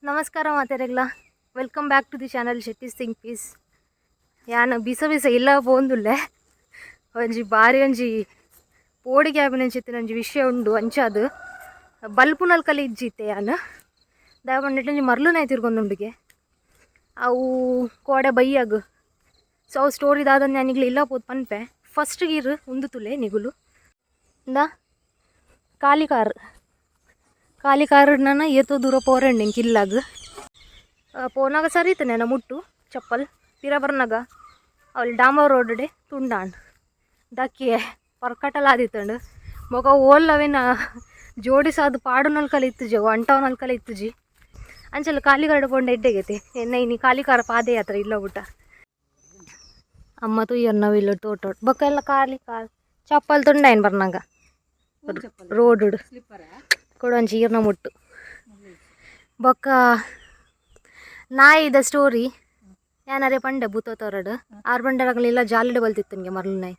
ನಮಸ್ಕಾರ ಮಾತೆರೆಗ್ಲ. Welcome back to the channel Shetty's think peace. ಯಾನ್ ಬಿಸ ಬಿಸ ಇಲ್ಲ ಪೋಂದುಲ್ಲೆ ಒಂಜಿ ಬಾರಿ ಒಂಜಿ ಪೋಡಿಗೆ ಆಪಿನಂಚಿತ್ತಿನ ಒಂಜಿ ವಿಷಯ ಉಂಡು. ಅಂಚಾದ್ ಬಲ್ಪುನಲ್ಕಲೆ ಇಜ್ಜಿತ್ತೆ ಯಾನ್ ದಾಯ ಪಂಡ ಒಂಜಿ ಮರ್ಲು ನಾಯಿ ತಿರ್ಗೊಂದುಂಡುಗೆ ಅವು ಕೋಡೆ ಬೈಯಾಗ. ಸೊ ಅವು ಸ್ಟೋರಿ ದಾದನ್ ಯಾನಿಗ್ಲ ಇಲ್ಲ ಪೋದು ಪನ್ಪೆ. ಫಸ್ಟ್ ಗೀರ್ ಉಂದು ತುಲೆ ನಿಗುಲು ಇಂದ ಖಾಲಿ ಕಾರ್ ಖಾಲಿ ಕಾರ್ ನಾನು ಏತೋ ದೂರ ಪೋರೆಂಡು ಇಂಕ್ ಇಲ್ಲಾಗ ಪೋನಾಗ ಸರಿ ಇತ್ತು ಮುಟ್ಟು ಚಪ್ಪಲ್ ಪಿರ ಬರ್ನಾಗ ಅವಳು ಡಾಂಬರ್ ರೋಡ್ ತುಂಡಾಂಡ್ ದಕ್ಕಿಯೆ ಪರ್ಕಟಲ ಆದಿತ್ತಂಡು ಬೊಕ ಓಲ್ ಅವೇನ ಜೋಡಿಸಾದ್ ಪಾಡುನಲ್ಕಲ ಇತ್ತುಜಿ ಅಂಟವನಲ್ಕಲ ಇತ್ತುಜಿ ಅಂಚಲ ಖಾಲಿ ಕಾರ್ ಪೋಂಡ ಎಡ್ಡೆಗೈತೆ ಎನ್ನ ಇನಿ ಖಾಲಿ ಕಾರ ಪಾದಯಾತ್ರೆ ಇಲ್ಲ ಬುಟ್ಟ ಅಮ್ಮ ತುಯ್ಯರ್ ಇಲ್ಲ ತೋಟ ಬೊಕ ಎಲ್ಲ ಖಾಲಿ ಕಾರ್ ಚಪ್ಪಲ್ ತುಂಡಾಯಿನ್ ಬರ್ನಾಗ ರೋಡ್ ಕೊಡೊಂಜಿ ಈರ್ನ ಮುಟ್ಟು. ಬೊಕ್ಕ ನಾಯಿದ ಸ್ಟೋರಿ ಯಾನರೆ ಪಂಡೆ ಬೂತ ತೋರಡು ಆರು ಬಂಡರಗಲೆಲ್ಲ ಜಾಲಿಡ್ ಬಲ್ತಿತ್ತನ್ಗೆ ಮರ್ಲು ನಾಯಿ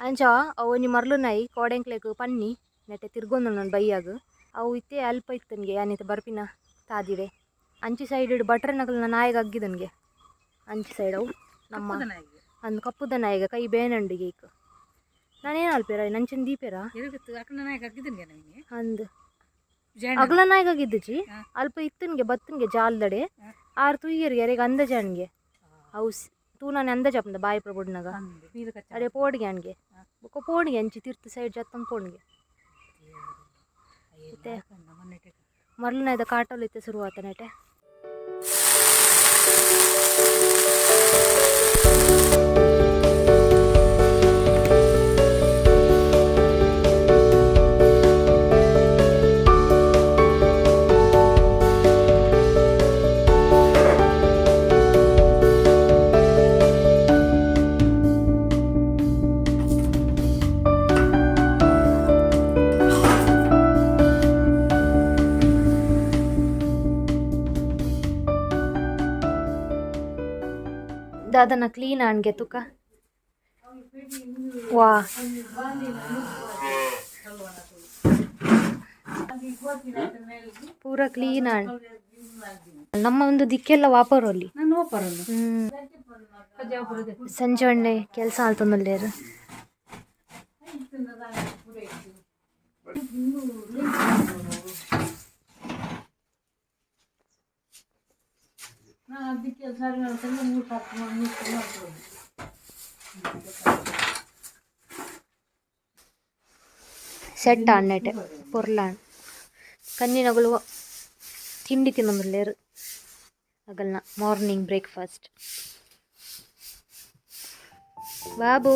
ಅಂಚ ಅವು ಒಂಜಿ ಮರ್ಲು ನಾಯಿ ಕೋಡೆಂಕ್ಲೆಗ್ ಪನ್ನಿ ನೆಟ್ಟೆ ತಿರ್ಗೊಂದು ನಾನು ಬೈಯಾಗ ಅವು ಇತ್ತೆ ಅಲ್ಪ ಇತ್ತನ್ಗೆ ಯಾನಿತ್ತೆ ಬರ್ಪಿನ ತಾದಿಡೆ ಅಂಚಿ ಸೈಡ್ ಬಟ್ರನಗಲ್ನ ನಾಯಿಗೆ ಅಗ್ಗಿದನ್ಗೆ ಅಂಚಿ ಸೈಡ್ ಅವು ನಮ್ಮ ಅಂದ್ ಕಪ್ಪುದ ನಾಯಿಗೆ ಕೈ ಬೇನಂಡಿಗೆ ಈಕ್ ನಾನೇನು ಅಲ್ಪೇರ ನಂಚಿನ ದೀಪೇರ ಅಂದ್ ಅಗಲ ನಾಯಿಗಾಗಿದ್ದುಜಿ ಅಲ್ಪ ಇತ್ತನ್ಗೆ ಬತ್ತನ್ಗೆ ಜಾಲ್ದಡೆ ಆರು ತುಯ್ಯರಿಗೆ ಅರೆಗೆ ಅಂದಜಾನ್ಗೆ ಅವು ತೂನಾನೆ ಅಂದಜಾಪುಂದ ಬಾಯಿ ಪ್ರಬುಡ್ನಾಗ ಅರೆ ಪೋಡಿಗೆ ಅನ್ಗೆ ಬೊಕ ಪೋಣಿಗೆ ಅಂಚಿ ತಿರ್ತು ಸೈಡ್ ಜತ್ತಂ ಪೋಣಿಗೆ ಇತ್ತೆ ಮರ್ಲು ನಾಯ್ದ ಕಾಟೋಲು ಇತ್ತೆ ಶುರುವಾತ ನೆಟೆ. ದಾದನ ಕ್ಲೀನ್ ಆಣ್ಗೆ ತುಕ ವಾ ಪೂರ ಕ್ಲೀನ್ ಆಣ್ ನಮ್ಮ ಒಂದು ದಿಕ್ಕೆಲ್ಲ ವಾಪರು ಅಲ್ಲಿ. ಸಂಜೆ ಒಣ್ಣೆ ಕೆಲಸ ಆಲ್ತೊಂದುಲ್ಲೇರು. ಸೆಟ್ ಆಣ್ಣೆಟೆ ಪೊರ್ಲಾಣ್ ಕನ್ನಿನಗಳು ತಿಂಡಿ ತಿನ್ನೊಂದುಲ್ಲೇರು ಅಗಲ್ನ ಮಾರ್ನಿಂಗ್ ಬ್ರೇಕ್ಫಾಸ್ಟ್. ಬಾಬು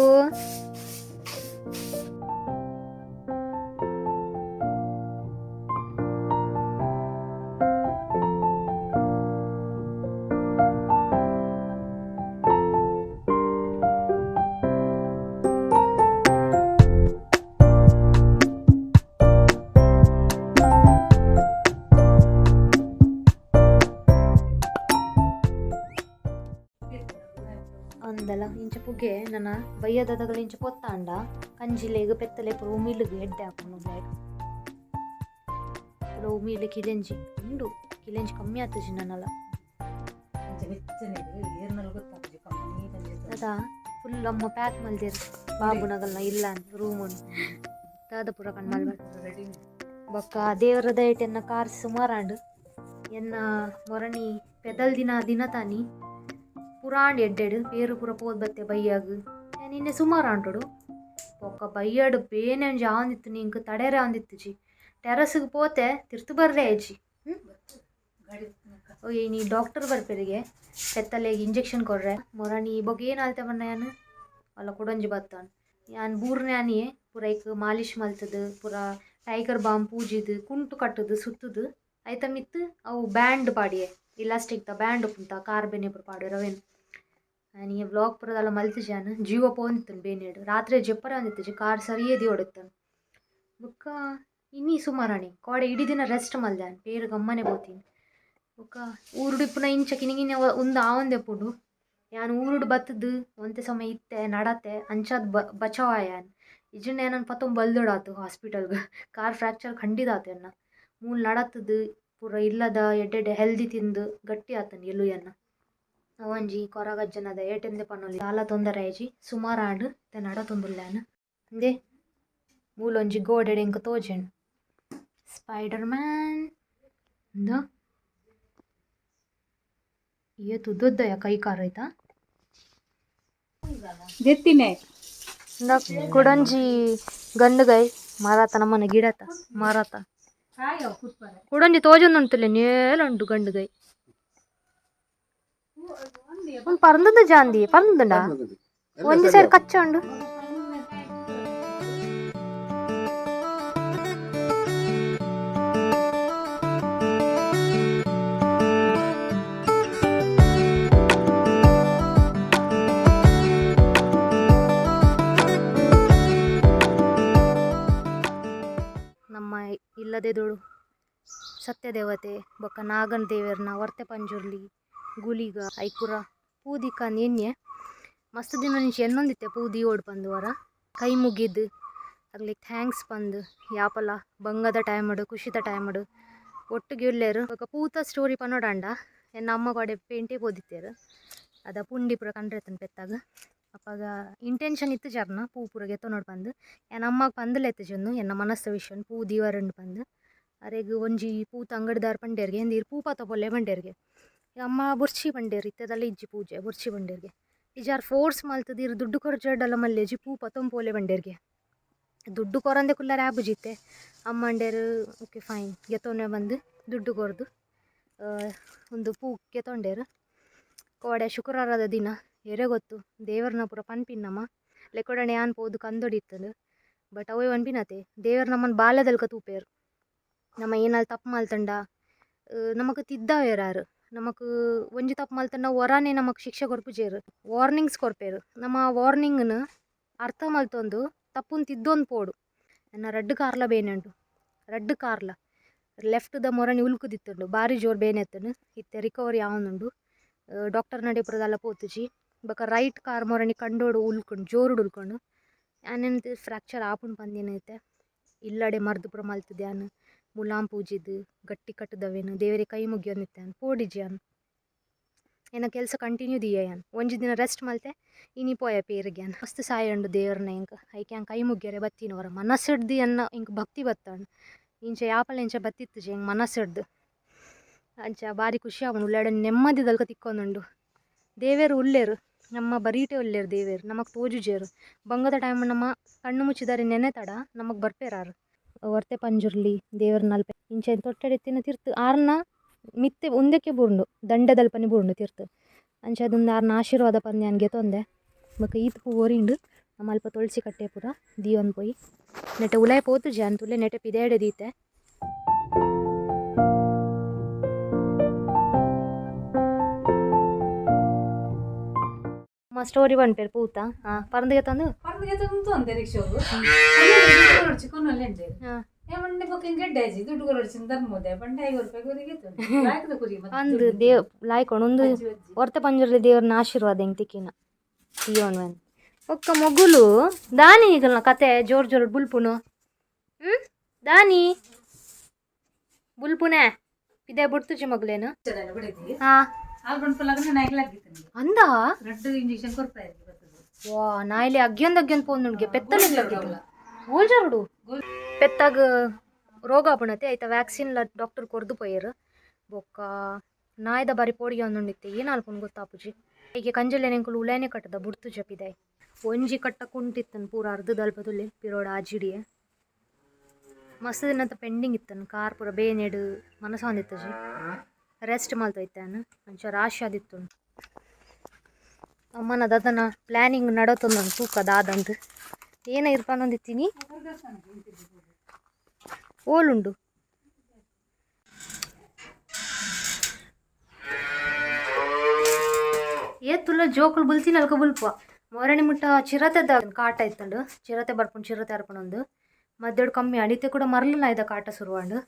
ಅಂದಲ ಇಂಚ ಪುಗೆ ನನ್ನ ಬಯ್ಯದದಗಲ ಇಂಚ ಪೊತ್ತಾಂಡ ಕಂಜಿಲೆಗ್ ಪೆತ್ತಲೆ ಪೂರ ಉಮಿಲುಗು ಎಡ್ಡೆ ಆಪುಂಡು ಬ್ಯಾಗ್ ಪೂರ ಉಮಿಲು ಕಿಲೆಂಜಿ ಉಂಡು ಕಿಲೆಂಜಿ ಕಮ್ಮಿ ಆತುಜಿ ನನ್ನಲ ದಾದ ಫುಲ್ ಅಮ್ಮ ಪ್ಯಾಕ್ ಮಲ್ದೇರು ಬಾಬುನಗಲ್ನ ಇಲ್ಲ ರೂಮ್ ದಾದ ಪೂರ ಕಣ್ಮಲ್ ಬೊಕ್ಕ ದೇವರ ದಯಟ್ ಎನ್ನ ಕಾರ್ ಸುಮಾರಾಂಡ್ ಎನ್ನ ಮೊರಣಿ ಪೆದಲ್ ದಿನ ದಿನ ತಾನಿ ಪುರಾಂಡ್ ಎಡ್ಡೆಡ್ ಪೇರು ಪೂರ ಪೋದ್ ಬತ್ತೆ ಬಯ್ಯಾಗ ನಿನ್ನೆ ಸುಮಾರು ಆಂಟೋಡು ಬೊಕ್ಕ ಬಯ್ಯಾಡು ಬೇನೆ ಒಂಜಿ ಆವೊಂದಿತ್ತು ನಿಂಕ್ ತಡೆರೆ ಆವೊಂದಿತ್ತುಜಿ ಟೆರಸ್ಗೆ ಪೋತೆ ತಿರ್ತು ಬರ್ರೆ ಅಜ್ಜಿ. ಇನಿ ಡಾಕ್ಟರ್ ಬರ್ಪೆರಿಗೆ ಪೆತ್ತಲೆಗ್ ಇಂಜೆಕ್ಷನ್ ಕೊರ್ರೆ ಮೊರಣಿ ಬೊಕ್ಕ ಏನು ಆಲ್ತೆ ಪಂಡ ಯಾನ್ ಅಲ್ಲ ಕುಡೊಂಜಿ ಬತ್ತಾನ್ ಯಾನ್ ಬೂರ್ನೆ ಆನಿಯೇ ಪೂರ ಐಕ್ ಮಾಲಿಶ್ ಮಲ್ತದು ಪೂರ ಟೈಗರ್ ಬಾಮ್ ಪೂಜಿದ್ ಕುಂಟು ಕಟ್ಟುದು ಸುತ್ತುದು ಐತ ಮಿತ್ತ್ ಅವು ಬ್ಯಾಂಡ್ ಪಾಡಿಯೆ ಇಲಾಸ್ಟಿಕ್ ದ ಬ್ಯಾಂಡ್ ಉಪ್ಪುಂತ ಕಾರ್ ಬೇನೆ ಪೂರ ಪಾಡ್ಯೆರ್ ಅವೇನ್ ಯಾನ್ ಈ ವ್ಲಾಗ್ ಪೂರ ದಾಲ ಮಲ್ತಿಜಿ ಜೀವ ಪೋವೊಂದಿತ್ತುಂಡು ಬೇನೆಡ್ ರಾತ್ರೆ ಜೆಪ್ಪರೆ ಆವೊಂದಿತ್ತುಜಿ ಕಾರ್ ಸರಿಯೇ ದೀವೊಡಿತ್ತುಂಡು ಬೊಕ್ಕ ಇನಿ ಸುಮಾರಾಣಿ ಕೋಡೆ ಇಡೀ ದಿನ ರೆಸ್ಟ್ ಮಲ್ದೆ ಯಾನ್ ಪೇರು ಗಮ್ಮನೆ ಪೋತೀನಿ ಬೊಕ್ಕ ಊರುಡು ಇಪ್ಪುನ ಇಂಚ ಕಿನಿಗಿನ ಉಂದು ಆವೊಂದೆ ಯಾನ್ ಊರುಡು ಬತ್ತುದು ಒಂತೆ ಸಮಯ ಇತ್ತೆ ನಡತೆ ಅಂಚಾದ್ ಬಚಾವ್ ಆಯೆ ಯಾನ್ ಇಜ್ಜಿಂಡ ಎನನ್ ಪತ್ತೊಂದು ಬಲ್ದೊಡಾತು ಹಾಸ್ಪಿಟಲ್ಗ್ ಕಾರ್ ಫ್ರ್ಯಾಕ್ಚರ್ ಖಂಡಿತ ಆತು ಎನ್ನ ಮೂಲು ನಡತುದು ಪೂರ ಇಲ್ಲದ ಎಡ್ಡೆಡ್ಡೆ ಹೆಲ್ದಿ ತಿಂದು ಗಟ್ಟಿ ಆತನ್ ಎಲುಯನ್ನ. ಅವೊಂಜಿ ಕೊರಗಜ್ಜನದ ಏಟೆಂದೆ ಪನೊಲಿ ದಾಲ ತೊಂದರೆ ಆಯ್ಜಿ ಸುಮಾರು ಆಂಡ್ ಇತ್ತೆ ನಡತೊಂದುಲ್ಲೆನ್. ಇಂದೇ ಮೂಲೊಂಜಿ ಗೋಡೆಡ್ ಎಂಕ್ ತೋಜುಂಡು ಸ್ಪೈಡರ್ ಮ್ಯಾನ್ ಇಂದು ಏತ್ ಉದ್ದೊದ್ದಯ ಕೈ ಕಾರ್ ಐತ. ದೆತ್ತಿನೆ. ಇಂದ ಕುಡೊಂಜಿ ಗಂಡುಗೈ ಮರತ ನಮ್ಮನ ಗಿಡತ ಮರತ ಕುಡೊಂಜಿ ತೋಜೊಂದುಂಟುಲೆ ನೇಲುಂಡು ಗಂಡುಗೈ ಉಂದು ಪರಂದುಂದು ಜಾಂದಿ ಪರಂದುಂಡ ಒಂಜಿ ಸೈಡ್ ಕಚ್ಚ ಉಂಡು. ನಮ್ಮ ಇಲ್ಲದೆದುಳು ಸತ್ಯದೇವತೆ ಬೊಕ್ಕ ನಾಗನ ದೇವೆರ್ನ ವರ್ತೆ ಪಂಜುರ್ಲಿ ಗುಳಿಗ ಐಪುರ ಪೂದಿಕ ನೆನ್ನೆ ಮಸ್ತ್ ದಿನ ನಿಂಚಿ ಎನ್ನೊಂದಿತ್ತೆ ಪೂ ದೀವೊಡು ಪಂದ್ ವರ ಕೈ ಮುಗಿದ್ ಅಗ್ಲಿಗ್ thanks ಪಂದ್ ಯಾಪಲ ಬಂಗದ ಟೈಮುಡು ಖುಷಿತ ಟೈಮುಡು ಒಟ್ಟುಗೆ ಉಲ್ಲೆರ್. ಬೊಕ ಪೂತ ಸ್ಟೋರಿ ಪನೊಡಾಂಡ ಎನ್ನ ಅಮ್ಮ ಕೋಡೆ ಪೇಂಟೆ ಪೋದಿತ್ತೆರ್ ಅದ ಪುಂಡಿ ಪೂರ ಕಂಡ್ರೆತನ್ ಪೆತ್ತಾಗ ಅಪಗ ಇಂಟೆನ್ಷನ್ ಇತ್ತುಜರ್ನ ಪೂ ಪೂರ ಗೆತೊನೊಡು ಪಂದ್ ಎನ್ನ ಅಮ್ಮಗ್ ಪಂದ್ ಲೆತ್ತುಜೊಂದು ಎನ್ನ ಮನಸ್ದ ವಿಷಯನ್ ಪೂ ದೀವರುಂಡು ಪಂದ್ ಅರೆಗ್ ಒಂಜಿ ಪೂತ ಅಂಗಡಿದಾರ್ ಪಂಡೆರ್ಗೆ ಇಂದೀರ್ ಪೂ ಪತ ಪೋಲೆ ಪಂಡೆರ್ಗೆ ಅಮ್ಮ ಬೊರ್ಚಿ ಪಂಡೆರ್ ಇತ್ತೆದಲ್ಲ ಇಜ್ಜಿ ಪೂಜೆ ಬೊರ್ಚಿ ಪಂಡೆರ್ಗೆ ಇಜಾರ್ ಫೋರ್ಸ್ ಮಲ್ತುದು ಇರ್ ದುಡ್ಡು ಕೊರ್ಜಡಲ ಮಲ್ಲೆಜಿ ಪೂ ಪತೊಂದು ಪೋಲೆ ಪಂಡೆರ್ಗೆ ದುಡ್ಡು ಕೊರಂದೆ ಕುಲ್ಲರೆ ಆಪುಜಿತ್ತೆ ಅಮ್ಮಂಡೆರ್ ಓಕೆ ಫೈನ್ ಗೆತೊನೆ ಬಂದು ದುಡ್ಡು ಕೊರ್ದು ಒಂದು ಪೂ ಗೆತೊಂಡೆರ್. ಕೋಡೆ ಶುಕ್ರವಾರದ ದಿನ ಎರೆ ಗೊತ್ತು ದೇವರ್ನ ಪೂರ ಪನ್ಪಿನಮ್ಮ ಲೆಕ್ಕೊಡಣೆ ಯಾನ್ ಪೋದು ಕಂದೊಡಿತ್ತುಂಡು ಬಟ್ ಅವೇ ಪನ್ಪಿನತೆ ದೇವರ್ ನಮ್ಮನ್ ಬಾಲ್ಯದಲ್ಕ ತೂಪೆರ್ ನಮ ಏನಾಲ್ ತಪ್ಪು ಮಲ್ತಂಡ ನಮಕ್ ತಿದ್ದಾವೆರಾರು ನಮಕ್ ಒಂಜಿ ತಪ್ಪು ಮಲ್ತಂಡ ಒರಾನೆ ನಮಕ್ ಶಿಕ್ಷೆ ಕೊರ್ಪುಜೆರ್ ವಾರ್ನಿಂಗ್ಸ್ ಕೊರ್ಪೆರ್ ನಮ್ಮ ವಾರ್ನಿಂಗ್ನ್ ಅರ್ಥ ಮಲ್ತೊಂದು ತಪ್ಪುನ್ ತಿದ್ದೊಂದು ಪೋಡು. ಎನ್ನ ರಡ್ಡ್ ಕಾರ್ಲ ಬೇನೆ ಉಂಡು ರಡ್ಡ್ ಕಾರ್ಲ ಲೆಫ್ಟ್ದ ಮೊರಣಿ ಉಲ್ಕುದಿತ್ತುಂಡು ಬಾರಿ ಜೋರು ಬೇನೆ ಇತ್ತುಂಡು ಇತ್ತೆ ರಿಕವರಿ ಆವೊಂದುಂಡು ಡಾಕ್ಟರ್ ನಡೆ ಪೋತುಜಿ ಬೊಕ ರೈಟ್ ಕಾರ್ ಮೊರಣಿ ಕಂಡೋಡು ಉಲ್ಕೊಂಡು ಜೋರುಡು ಉಲ್ಕೊಂಡು ಯಾನೆಂತ ಫ್ರ್ಯಾಕ್ಚರ್ ಆಪುಂಡು ಪಂದಿನೈತೆ ಇಲ್ಲಡೆ ಮರ್ದ್ ಪೂರ ಮಲ್ತುದು ಯಾನ್ ಮುಲಾಮ್ ಪೂಜಿದ್ ಗಟ್ಟಿ ಕಟ್ಟುದವೇನು ದೇವರಿಗೆ ಕೈ ಮುಗಿಯೊಂದಿತ್ತೆ ಯಾನ್ ಪೋಡಿಜಿ ಯಾನ್ ಎನ್ನ ಕೆಲಸ ಕಂಟಿನ್ಯೂ ದೀಯ ಯಾನ್ ಒಂಜಿ ದಿನ ರೆಸ್ಟ್ ಮಲ್ತೆ ಇನಿ ಪೋಯ ಪೇರಿಗೆ ಯಾನ್ ಮಸ್ತ್ ಸಾಯ ಉಂಡು ದೇವರ್ನ ಎಂಕ್ ಐಕ್ ಯಾನ್ ಕೈ ಮುಗಿಯರೆ ಬತ್ತಿನ ಹೊರ ಮನಸ್ಸಿಡ್ದು ಎನ್ನ ಎಂಕ್ ಭಕ್ತಿ ಬತ್ತಂಡು ಇಂಚ ಯಾಪಲ ಇಂಚ ಬತ್ತಿತ್ತುಜಿ ಎಂಕ್ ಮನಸ್ಸಿಡ್ದು ಅಂಚ ಬಾರಿ ಖುಷಿ ಆಪುಂಡು ಉಳ್ಳಾಡ ನೆಮ್ಮದಿದಲ್ಕ ತಿಕ್ಕೊಂದುಂಡು ದೇವೆರ್ ಉಲ್ಲೆರ್ ನಮ್ಮ ಬರೀಟೆ ಉಲ್ಲೆರ್ ದೇವೆರ್ ನಮಕ್ ತೋಜುಜೆರ್ ಬಂಗದ ಟೈಮ್ ನಮ್ಮ ಕಣ್ಣು ಮುಚ್ಚಿದಾರೆ ನೆನೆತಡ ನಮಕ್ ಬರ್ಪೇರಾರು ವರ್ತೆ ಪಂಜುರ್ಲಿ ದೇವರ್ನಲ್ಪ ಇಂಚ ತೊಟ್ಟೆಡಿತ್ತಿನ ತಿರ್ತು ಆರ್ನ ಮಿತ್ತೆ ಉಂದಕ್ಕೆ ಬೂರ್ಂಡು ದಂಡೆದಲ್ಪನೆ ಬೂರ್ಂಡು ತಿರ್ತು ಅಂಚ ಅದೊಂದು ಆರ್ನ ಆಶೀರ್ವಾದ ಪಂದ್ ಯಾನ್ ಗೆತೊಂದೆ ಬೊಕ ಈತ್ ಪೂ ಒರಿಂಡು ನಮ್ಮ ಅಲ್ಪ ತುಳಸಿ ಕಟ್ಟೆ ಪೂರ ದೀವೊಂದು ಪೋಯಿ ನೆಟೆ ಉಲಾಯಿ ಪೋತುಜಿ ಯಾನ್ ತುಲೆ ನೆಟೆ ಪಿದಯಡೆ ದೀತೆ. ಅಮ್ಮ ಸ್ಟೋರಿ ಪನ್ಪೆರ್ ಪೂತ ಹಾಂ ಪರಂದ್ ಗೆತೊಂದು ಪರ್ದು ಗೆತೊಂದು ಅಂತೆ ರಿಕ್ಷಾಗು ಚಿಕನ್ ಹಾಂ ಪಂಡೆ ಬೊಕ್ಕ ಹಿಂಗೆ ಗೆಡ್ಡೆ ದುಡ್ಡು ಕೊರೊಡ್ಚಿ ಧರ್ಮೋದೆ ಪಂಡೆ 5 ರೂಪಾಯಿ ಕುರಿಗೆ ಲಾಯ್ಕದ ಕುರಿ ಅಂದ್ ದೇವ್ ಲಾಯ್ಕೊಂಡು ಒಂದು ಒರ್ತೆ ಪಂಜುರ್ಲಿ ದೇವ್ರನ್ನ ಆಶೀರ್ವಾದ ಹೆಂಗ್ ತಿಕ್ಕಿನ ತೀಯೋನ್ ಒಕ್ಕ ಮೊಗುಲು ದಾನಿ ಈಗಲ್ನ ಕತೆ ಜೋರ್ ಜೋರ್ ಬುಲ್ಪುನು ದಾನಿ ಬುಲ್ಪುನೆ ಇದೇ ಬುಡ್ತುಜಿ ಮಗ್ಲೇನು ಬಿಡಿದಿ ಹಾ ಹಾಲು ಬಂಡ್ಪಲಾಗ ನಾಯಿಗೆ ಲಾಗಿತ್ತು ಅಂದ ರಡ್ಡು ಇಂಜೆಕ್ಷನ್ ಕೊರ್ಪಾ ಬರ್ತದೆ. ವಾ ನಾಯಿಲೆ ಅಗ್ಯೊಂದ್ ಅಗ್ಯೊಂದ್ ಪೋಂದುಂಡ್ಗೆ ಪೆತ್ತಲೆ ಗೋಲ್ಜಾರುಡು ಪೆತ್ತಾಗ ರೋಗ ಆಪುಣತೆ ಐತ ವ್ಯಾಕ್ಸಿನ್ ಲ ಡಾಕ್ಟರ್ ಕೊರ್ದು ಪೋಯೆರ್ ಬೊಕ್ಕ ನಾಯ್ದ ಬಾರಿ ಪೋಡಿಗೆ ಒಂದುಂಡಿತ್ತೆ ಏನ್ ಅಲ್ಪುಂಡು ಗೊತ್ತಾಪುಜಿ ಐಕೆ ಕಂಜಲೆ ಎಂಕುಲು ಉಲೈನೆ ಕಟ್ಟದ ಬುಡ್ತು ಜಪಿದಾಯ್ ಒಂಜಿ ಕಟ್ಟ ಕುಂಟಿತ್ತನ್ ಪೂರ ಅರ್ಧದಲ್ಪ ತುಲೆ ಪಿರೋಡ ಆಜಿಡಿಯೆ ಮಸ್ತ್ ದಿನತ ಪೆಂಡಿಂಗ್ ಇತ್ತನ್ ಕಾರ್ ಪೂರ ಬೇನೆಡ್ ಮನಸ್ಸೊಂದಿತ್ತಜಿ ರೆಸ್ಟ್ ಮಲ್ತೊಯ್ತಾನ್ ಅಂಚ ರಾಶಿ ಆದಿತ್ತು ಅಮ್ಮನ ದದನ ಪ್ಲ್ಯಾನಿಂಗ್ ನಡತೊಂದು ತೂಕ ದಾದಂದು ಏನ ಇರ್ಪಾನೊಂದಿತ್ತೀನಿ ಓಲುಂಡು ಏತುಲ್ಲ ಜೋಕುಲು ಬುಲ್ತಿನ ಅಲ್ಕ ಬುಲ್ಪುವ ಮೊರಣಿ ಮುಟ್ಟ ಚಿರತೆದ ಕಾಟ ಇತ್ತಂಡು ಚಿರತೆ ಬರ್ಪುಂಡು ಚಿರತೆ ಅರ್ಪಣೊಂದು ಮದ್ದೆಡು ಕಮ್ಮಿ ಅಡಿತೆ ಕೂಡ ಮರಲು ನಾಯ್ದ ಕಾಟ ಶುರುವಾಂಡು.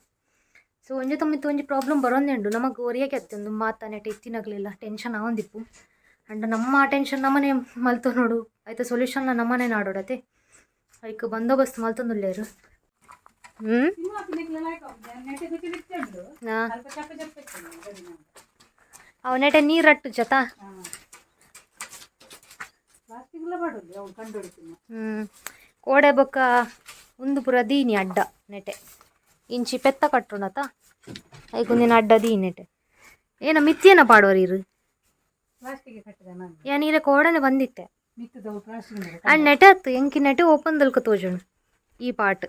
ಸೊ ಒಂಜಿ ತಮ್ಮಿತ್ತು ಒಂಜಿ ಪ್ರಾಬ್ಲಮ್ ಬರೋಂದೇ ಉಂಡು ನಮಗೆ ಒರಿಯಕ್ಕೆ ಅತ್ತೊಂದು ಮಾತಾನೆಟ್ ಇತ್ತಿನಗ್ಲಿಲ್ಲ ಟೆನ್ಷನ್ ಆವೊಂದಿಪ್ಪು ಅಂಡ ನಮ್ಮ ಟೆನ್ಷನ್ ನಮ್ಮನೆ ಮಲ್ತೊ ನೋಡು ಐತ ಸೊಲ್ಯೂಷನ್ನ ನಮ್ಮನೆ ನಾಡೋಡತೆ ಐಕ್ ಬಂದೋಬಸ್ತ್ ಮಲ್ತೊಂದುಲ್ಲೇರು. ಹ್ಞೂ. ಹಾಂ, ಅವು ನೆಟೆ ನೀರು ಅಟ್ಟು ಜತ. ಹ್ಞೂ, ಕೋಡೆ ಬೊಕ್ಕ ಉಂದು ಪೂರ ದೀನಿ ಅಡ್ಡ ನೆಟೆ. ಇಂಚಿ ಪೆತ್ತ ಕಟ್ಟುಂಡತ, ಐಕೊಂದಿನ ಅಡ್ಡ ದೀನಿ ನೆಟೆ. ಏನ ಮಿತ್ತಿಯನ ಪಾಡುವರ್ ಇರು? ಯಾನ್ ಈರೆ ಕೋಡನೆ ಬಂದಿತ್ತೆ. ಅಂಡ್ ನೆಟೆ ಅತ್ತು ಎಂಕಿ ನೆಟೆ ಓಪನ್ ದಲ್ಕ ತೋಜುಂಡು ಈ ಪಾಟ್.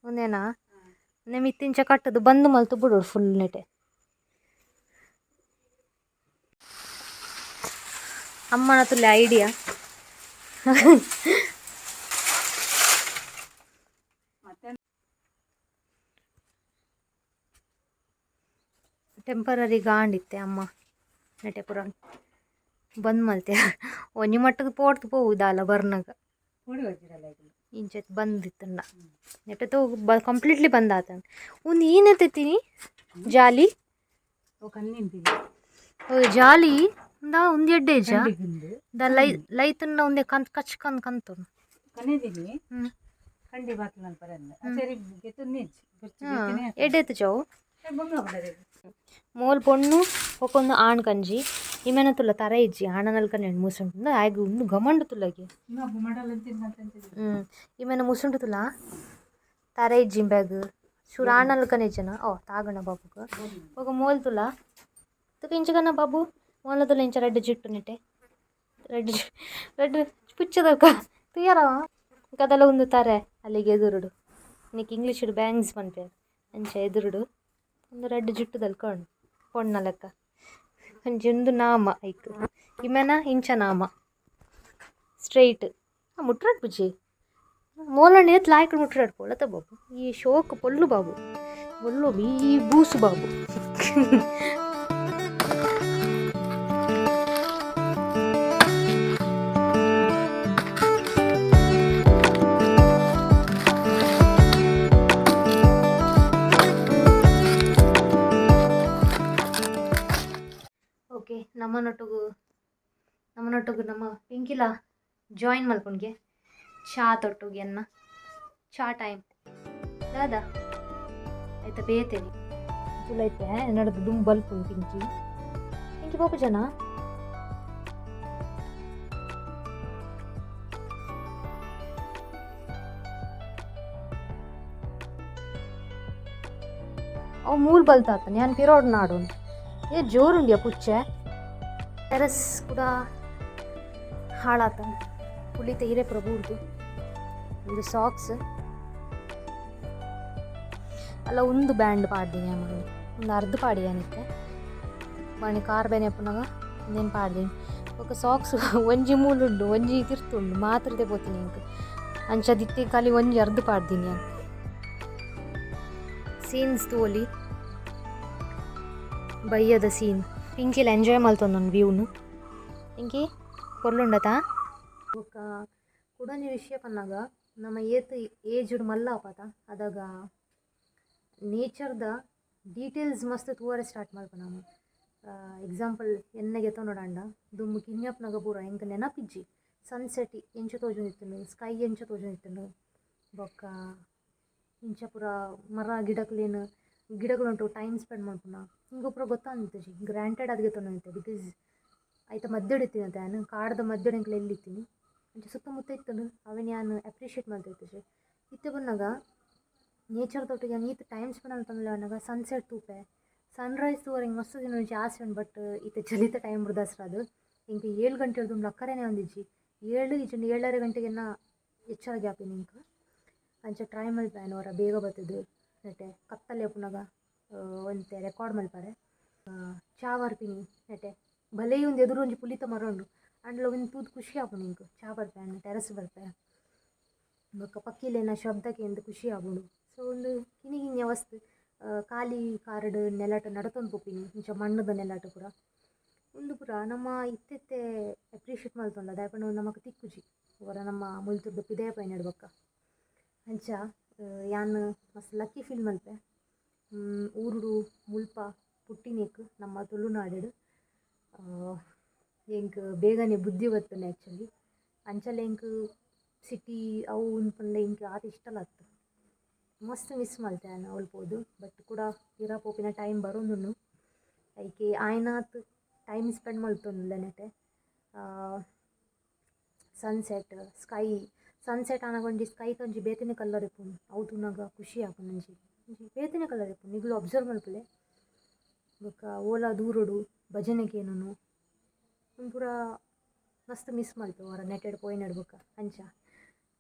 ಒಂದೇನಾ ನೆ ಮಿತ್ತಿಂಚ ಕಟ್ಟದು ಬಂದ್ ಮಲ್ತು ಬಿಡೋಡು ಫುಲ್ ನೆಟೆ. ಅಮ್ಮನ ತುಲೆ ಐಡಿಯಾ. ಟೆಂಪರರಿ ಗಾಂಡಿತ್ತೆ ಅಮ್ಮ ನೆಟೆ ಪೂರ ಬಂದ್ ಮಲ್ತೆ. ಒಂಜಿ ಮಟ್ಟದ ಪೋಡ್ತು ಪೋವು ದಾಲ ಬರ್ನಗ. ಇಂಚೆತ್ ಬಂದಿತ್ತಂಡ ನೆಟೆ ತೋ ಬ ಕಂಪ್ಲೀಟ್ಲಿ ಬಂದ್ ಆತ. ಒಂದು ಏನೆತ್ತೀನಿ ಜಾಲಿ? ಓ ಜಾಲಿ ಉಂದಾ ಒಂದು ಎಡ್ಡೆ ಇಜ್ಜಾ? ದ ಲೈ ಲೈತನ್ನ ಒಂದೇ ಕಂತ್ ಕಚ್ ಕಂತ್ ಕಂತು. ಹ್ಞೂ. ಹಾಂ, ಎಡ್ಡೆತ್ತು ಚಾವು. ಮೋಲ್ ಪೊಣ್ಣು ಒಕ್ಕೊಂದು ಆಣ್ ಕಂಜಿ. ಇಮೆನ ತುಲ್ಲ ತರ ಇಜ್ಜಿ, ಆಣನಲ್ಕ ನೆಂಡು ಮುಸುಂಟು ಆಯ್ಗು ಉಂದು ಘಮಂಡು ತುಲ್ಲಗೆ. ಹ್ಞೂ, ಇಮೆನ ಮುಸುಂಟು ತುಲ್ಲ ತರ ಇಜ್ಜಿ ಬ್ಯಾಗ್ ಚೂರು ಆಣಲ್ಕನೆ ಜನ. ಓ ತಾಗಣ ಬಾಬುಗ ఒక ಮೋಲ್ ತುಲ್ಲ ತುಕ ಇಂಚಗನ ಬಾಬು. ಮೋಲ ತುಲ್ಲ ಇಂಚ ರೆಡ್ ಜಿಟ್ಟು ನೆಟೆ, ರೆಡ್ ರೆಡ್ ಪುಚ್ಚದಕ ತುಯ್ಯರ ಕದಲ ಒಂದು ತಾರೆ ಅಲ್ಲಿಗೆ ಎದುರುಡು. ನಿಕ್ ಇಂಗ್ಲೀಷ್ ಬ್ಯಾಂಗ್ಸ್ ಪನ್ಪೆರ್ ಅಂಚ ಎದುರುಡು ಒಂದು ರೆಡ್ ಜಿಟ್ಟುದಲ್ಕ ಉಂಡು ಪೊಣ್ಣ ಲೆಕ್ಕ ಅಂಚ. ಉಂದು ನಾಮ ಐಕ್. ಇಮೆನ ಇಂಚ ನಾಮ ಸ್ಟ್ರೈಟ್ ಮುಟ್ರಾಡ್ ಬುಜ್ಜಿ. ಮೋಲಂಡ ಏತ್ ಲಾಯ್ಕ್ ಮುಟ್ರಾಡ್ ಪೋಳತ ಬಾಬು. ಈ ಶೋಕ್ ಪೊಲ್ಲು ಬಾಬು, ಬೊಲ್ಲು ಈ ಬೂಸು ಬಾಬು. ಓಕೆ, ನಮ್ಮನೊಟ್ಟಿಗೂ ನಮ್ಮನೊಟ್ಟಿಗೂ ನಮ್ಮ ಪಿಂಕಿಲ ಜಾಯಿನ್ ಮಲ್ಪುನ್ಗೆ ಚಾ ತೊಟ್ಟುಗೆ ಅನ್ನ ಚಾ ಟೈಮ್ ದಾದಾ ಆಯ್ತಾ? ಬೇತೇನೆ ತುಲೈತೆ ಎನ್ನಡದು ದುಂಬು ಬಲ್ಪುಂಡು. ಪಿಂಕಿ, ಪಿಂಕಿ ಪೋಪು ಜನ. ಅವು ಮೂಲು ಬಲ್ತಾತನೆ ಯಾನ್ ಪಿರೋಡ್ ನಾಡು. ಏ ಜೋರುಂಡಿಯ ಪುಚ್ಚೆ. ಟೆರೆಸ್ ಕೂಡ ಹಾಳಾತ, ಪುಳಿತ ಹಿರೇ ಪ್ರಭುರ್ದು. ಒಂದು ಸಾಕ್ಸ್ ಅಲ್ಲ, ಒಂದು ಬ್ಯಾಂಡ್ ಪಾಡ್ದೀನಿ ಅಮ್ಮ. ಒಂದು ಅರ್ಧ ಪಾಡಿ ಏನಿತ್ತೆ ಬಾಣಿ ಕಾರ್ ಬೇನೆ ಅಪ್ಪನಾಗ ಒಂದೇನು ಪಾಡ್ದೀನಿ. ಬೊಕ ಸಾಕ್ಸ್ ಒಂಜಿ ಮೂಲುಂಡು, ಒಂಜಿ ತಿರ್ತುಂಡು, ಮಾತ್ರದೇ ಪೋತೀನಿ ಇಂಕ್. ಅಂಚ ದಿತ್ತಿ ಖಾಲಿ ಒಂಜಿ ಅರ್ಧ ಪಾಡ್ದೀನಿ ಯಾನ್. ಸೀನ್ಸ್ ತೋಲಿ ಬಯ್ಯದ ಸೀನ್. ಪಿಂಕಿಲ ಎಂಜಾಯ್ ಮಲ್ತೊಂದುಂಡು ವ್ಯೂನು. ಪಿಂಕಿ ಪೊರ್ಲುಂಡತಾ? ಬೊಕ್ಕ ಕುಡೊಂಜಿ ವಿಷಯ ಪನ್ನಗ, ನಮ್ಮ ಏತ್ ಏಜ್ಡ್ ಮಲ್ಲ ಆಪತ ಅದಾಗ ನೇಚರ್ದ ಡೀಟೇಲ್ಸ್ ಮಸ್ತ್ ತೂವರೆ ಸ್ಟಾರ್ಟ್ ಮಲ್ಪ ನಮ. ಎಕ್ಸಾಂಪಲ್ ಎಣ್ಣೆಗೆ ಗೆತೊನೊಡಾಂಡ, ದುಂಬು ಕಿನ್ಯಪ್ಪನಾಗ ಪೂರ ಎಂಕ್ ನೆನಪಿಜ್ಜಿ ಸನ್ಸೆಟ್ ಎಂಚ ತೋಜೊಂದಿತ್ತುಂಡು, ಸ್ಕೈ ಎಂಚ ತೋಜೊಂದಿತ್ತುಂಡು. ಬೊಕ್ಕ ಇಂಚ ಪೂರ ಮರ ಗಿಡಕ್ಲೆನ್ ಗಿಡಗಳುಂಟು ಟೈಮ್ ಸ್ಪೆಂಡ್ ಮಲ್ಪುನ ಇಂಕ್ ಪೂರ ಗೊತ್ತಾಂದಿತ್ತಿಜಿ. ಗ್ರ್ಯಾಂಟೆಡ್ ಆದ್ ಗೆತೊಂದಿತ್ತೆ, because ಐತ ಮಧ್ಯಡ್ ಇತ್ತಿನತೆ ಯಾನ್, ಕಾಡ್ದ ಮಧ್ಯಡ್ ಎಂಕ್ಲ ಎಲ್ಲಿ ಇತ್ತಿನಿ. ಅಂಚ ಸುತ್ತಮುತ್ತ ಇತ್ತುಂಡು, ಅವೆನ್ ಯಾನ್ ಅಪ್ರಿಷಿಯೇಟ್ ಮಲ್ತಿತ್ತಿಜಿ. ಇತ್ತೆ ಬನ್ನಗ ನೇಚರ್ದೊಟ್ಟಿಗೆ ಯಾನ್ ಈತ್ ಟೈಮ್ ಸ್ಪೆಂಡ್ ಮಲ್ತೊಂದುಲ್ಲೆ ಪನ್ನಗ ಸನ್ಸೆಟ್ ತೂಪೆ, ಸನ್ರೈಸ್ ತೂವರೆ ಎಂಕ್ ಮಸ್ತ್ ದಿನ ಒಂಜಿ ಆಸೆ ಉಂಡು. ಬಟ್ ಇತ್ತೆ ಚಳಿತ ಟೈಮ್ ಬುಡ್ದಾಸ್ರಾದ್ ಎಂಕ್ 7 ಗಂಟೆ ದುಂಬು ಲಕ್ಕರೆನೇ ಒಂದಿಜ್ಜಿ. 7 ಇಜ್ಜಿಂಡ 7:30 ಗಂಟೆಗೆನ ಎಚ್ಚರ ಆಪಿನಿ ಎಂಕ್. ಅಂಚ ಟ್ರೈ ಮಲ್ಪೆ ಯಾನ್ ಒರ ಬೇಗ ಬತ್ತುದು ನೆಟೆ ಕತ್ತಲೆ ಉಪ್ಪುನಗ ಒಂತೆ ರೆಕಾರ್ಡ್ ಮಲ್ಪರೆ. ಚಾ ಪರ್ಪಿನಿ ನೆಟೆ. ಭಲೇ ಒಂದು ಎದುರು ಒಂಜಿ ಪುಲಿತ ಮರ ಉಂಡು, ಆಂಡಲ ಒಂಜಿ ತೂದು ಖುಷಿ ಆಪುಂಡು ಎಂಕ್. ಚಾ ಪರ್ಪೆ ಆಂಡ ಟೆರೆಸ್ ಬರ್ಪೆ. ಬೊಕ್ಕ ಪಕ್ಕಿಲೆನ ಶಬ್ದ ಕೇಂದ್ ಖುಷಿ ಆಪುಂಡು. ಸೊ ಉಂದು ಕಿನ್ನಿ ಕಿನ್ಯ ವಸ್ತು. ಖಾಲಿ ಕಾರುಡು ನೆಲಟ್ ನಡತೊಂದು ಪೋಪಿನಿ, ಇಂಚ ಮಣ್ಣುದ ನೆಲಟ್ ಪೂರ. ಉಂದು ಪೂರ ನಮ್ಮ ಇತ್ತಿತ್ತೆ ಅಪ್ರಿಷಿಯೇಟ್ ಮಲ್ತೊಂಡ ದಾಯೆ ಪಂಡ ನಮಕ್ ತಿಕ್ಕುಜಿ ಒರ ನಮ್ಮ ಮುಲ್ತುರ್ದು ಪಿದಯ ಪೋಯಿನೆಡ್ ಬೊಕ್ಕ. ಅಂಚ ಯಾನ್ ಮಸ್ತ್ ಲಕ್ಕಿ ಫೀಲ್ ಮಲ್ಪೆ ಊರುಡು ಮುಲ್ಪ ಪುಟ್ಟಿನೇಕ್ ನಮ್ಮ ತುಳುನಾಡುಡ್. ಎಂಕ್ ಬೇಗನೆ ಬುದ್ಧಿ ಬತ್ತುಂಡು ಆ್ಯಕ್ಚುಲಿ. ಅಂಚಲೆ ಎಂಕ್ ಸಿಟಿ ಅವು ಉಂದು ಪಂಡ ಎಂಕ್ ಆತ್ ಇಷ್ಟಲ ಅತ್ತ್. ಮಸ್ತ್ ಮಿಸ್ ಮಲ್ತೆ ಯಾನ್ ಅವ್ಲು ಪೋದು. ಬಟ್ ಕುಡ ಪಿರ ಪೋಪಿನ ಟೈಮ್ ಬರೊಂದುಂಡು. ಐಕೆ ಆಯ್ನಾತ್ ಟೈಮ್ ಸ್ಪೆಂಡ್ ಮಲ್ತೊಂದುಲ್ಲೆ ನೆಟೆ. ಸನ್ಸೆಟ್, ಸ್ಕೈ, ಸನ್ಸೆಟ್ ಆನಗ ಒಂಜಿ ಸ್ಕೈತ ಒಂಜಿ ಬೇತೆನೆ ಕಲರ್ ಇಪ್ಪುಂಡು. ಅವು ತೂನಗ ಖುಷಿ ಆಪುಂಡು ಒಂಜಿ ಒಂಜಿ ಬೇತೆನೆ ಕಲರ್ ಇಪ್ಪುಂಡು. ನಿಗುಲು ಒಬ್ಸರ್ವ್ ಮಲ್ಪುಲೆ. ಬೊಕ ಓಲ ದೂರೊಡು ಭಜನೆ ಕೇನುನು. ಉಂದು ಪೂರ ಮಸ್ತ್ ಮಿಸ್ ಮಲ್ಪೆ ಒರ ನೆಟೆಡ್ ಪೋಯಿನಡ್ ಬೊಕ ಅಂಚ.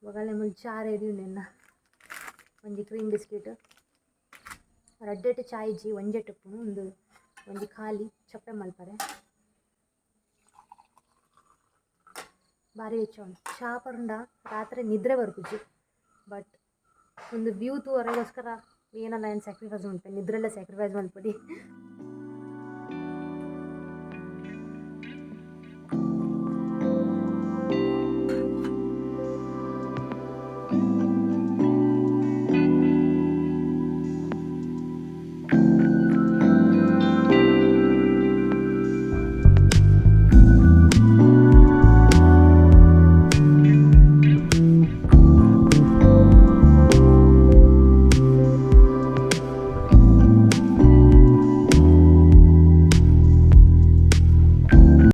ಬೊಕ ಅಲ್ಲೇ ಮೂಲು ಚಾ ರೆಡಿ ಉಂಡು ಎನ್ನ. ಒಂಜಿ ಕ್ರೀಮ್ ಬಿಸ್ಕೆಟ್. ರಡ್ಡೆಟ್ ಚಾ ಇಜ್ಜಿ, ಒಂಜೆಟ್ ಉಪ್ಪುನು. ಉಂದು ಒಂಜಿ ಖಾಲಿ ಚಪ್ಪೆ ಮಲ್ಪರೆ. ಬಾರಿ ಬೆಚ್ಚ ಉಂಡು. ಚಾ ಪರ್ಂಡ ರಾತ್ರೆ ನಿದ್ರೆ ಬರ್ಪುಜಿ. ಬಟ್ ಉಂದು ವ್ಯೂ ತೂವರೆಗೋಸ್ಕರ ಏನಲ್ಲ ಏನು ಸ್ಯಾಕ್ರಿಫೈಸ್ ಮಲ್ಪೆ, ನಿದ್ರೆಲ್ಲ ಸ್ಯಾಕ್ರಿಫೈಸ್ ಮಲ್ಪೊಲಿ.